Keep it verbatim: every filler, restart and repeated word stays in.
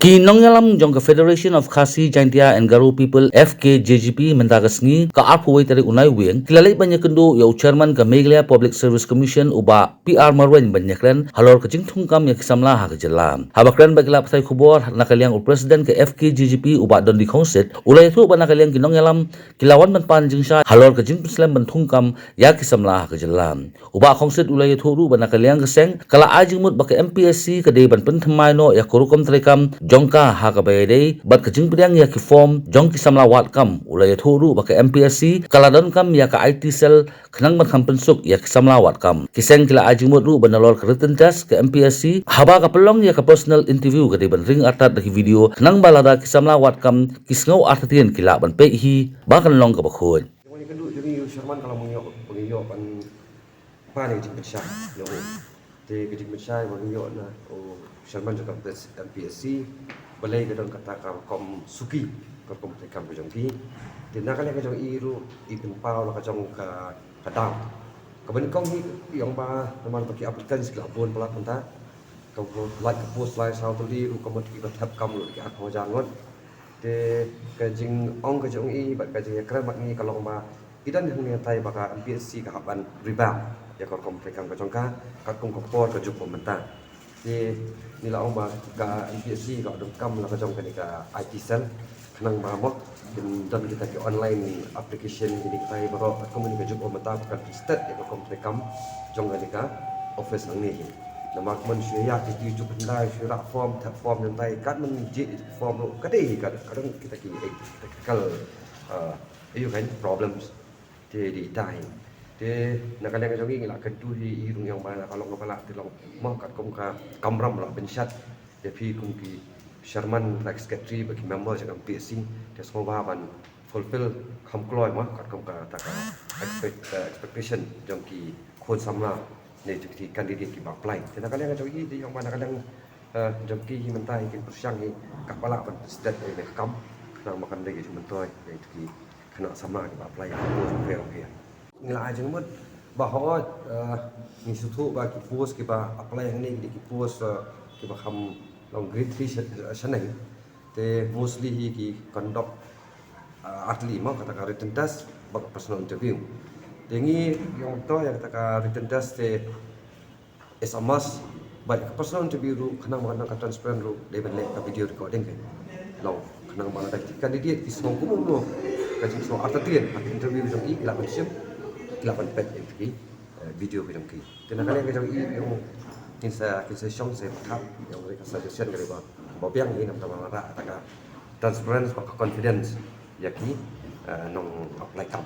Ki nongïalam jong ka Federation of Khasi Jaintia and Garo People, F K J G P, mynta ka sngi ka arphew wei tarik u Naiwieng ki la leit ban ïakynduh ïa u chairman ka Meghalaya Public Service Commission, u Bah P R Marwein, ban ïakren halor ka jingthungkam ïa ki samla ha ka jylla. Haba kren bad ki lad pathai khubor na ka liang u president ka F K J G P, u Bah Dundee Khongsit, u la ïathuh ba na ka liang ki nongïalam ki la wan ban pan jingshai halor ka jingpynslem ban thungkam ïa ki samla ha ka jylla. U Bah Khongsit u la ïathuh ruh ba na ka liang ka seng ka la ai jingmut ba ka M P S C ka dei ban pynthymmai noh ïa ka rukom treikam jong ka ha kaba ïadei bad ka jingpdiang ïa ki form jong ki samla wad kam. U la ïathuh ruh ba ka M P S C ka la donkam ïa ka I T cell khnang ban kham pynsuk ïa ki samla wad kam. Ki seng ki la ai jingmut ruh ba nalor ka written test ka M P S C, haba ka pynlong ïa ka personal interview ka dei ban ring artat da ki video khnang ba lada ki samla wad kam ki sngew artatien ki lah ban peit hi ba kan long kaba khuid. Jong ngi ka duh jong ngi u chairman ka long ban ïoh, ban ïoh ban pan ïa ka jingpynshai ïa u. Te ka jingpynshai ba ngi ïoh na u chairman jong ka M P S C balei ka don kata ka rukom suki, ka rukom treikam ka jong ki. Te na ka liang ka jong i ruh i pynpaw la ka jong ka, ka daw. Kaba nyngkong hi ïong ba namar ba ki applicants ki la bun palat mynta. Ka lait ka post lai saw tylli ruh ka mut ki ba thep kam ruh ki arphew hajar ngut. Te ka jingong ka jong i bad ka jingïakren bad ngi ka long ba i don hangne tai ba ka M P S C ka hap ban revamp ïa ka rukom treikam ka jong ka, katkum ka por ka juk ba mynta. Te ngi la ong ba ka M P S C ka donkam la ka jong kane ka I T cell khnang ba mo kin don kita ki online application kine kitai baroh katkum kane ka juk ba mynta ba kan stet ïa ka rukom treikam jong kane ka office hangne hi. Namar kumne shu ïa ki juk hyndai shu rah form, thep form jong tai, katne jied form ruh ka dei ka, ka don kita ki, eh, technical, ah, ïa kan problems. Te dei tai. Te na ka liang ka jong ngi ngi la kyntu hi i rung ïong ba na ka long kaba lah te long mo katkum ka kamram la pynshad. Te phi kum ki chairman, secretary bad ki member jong ka M P S C te sngewbha ban fulfill kham kloi mo katkum kata ka expect, eh, expectation jong ki khun samla ne jong ki candidate kiba apply. Te na ka liang ka jong ngi te ïong ba na ka liang, eh, jong ki hi mynta hi ki pyrshang hi kaba lah ban stet ne kam khnang ba kan dei ki jingmyntoi ne jong ki khynnah samla kiba apply ha ki post pher pher. Ngi la ai jingmut ba hooid, eh, ngi sngewthuh ba ki post kiba apply hangne ki dei ki post, eh, kiba kham long grade three sha, shaneng. Te mostly hi ki conduct, eh, ar tylli mo kata ka written test bad ka personal interview. Te ngi ïong to ïa kata ka written test te is a must. Bad ka personal interview ruh khnang ba ka transparent ruh dei ban leh ka video recording ka. Long khnang ba lada ki candidate ki sngew kumno ka jingsngew artatien ha ka interview jong i ki lah ban shim, ki lah ban peit ïa ki, eh, video ka jong ki. Te na ka liang ka jong i ïong kin sa, kin sa shong sa pyrkhat ïong ka suggestion ka dei ba, ba biang hi namar ba la rah kata ka transparency bad ka confidence ïa ki, eh, nong apply kam.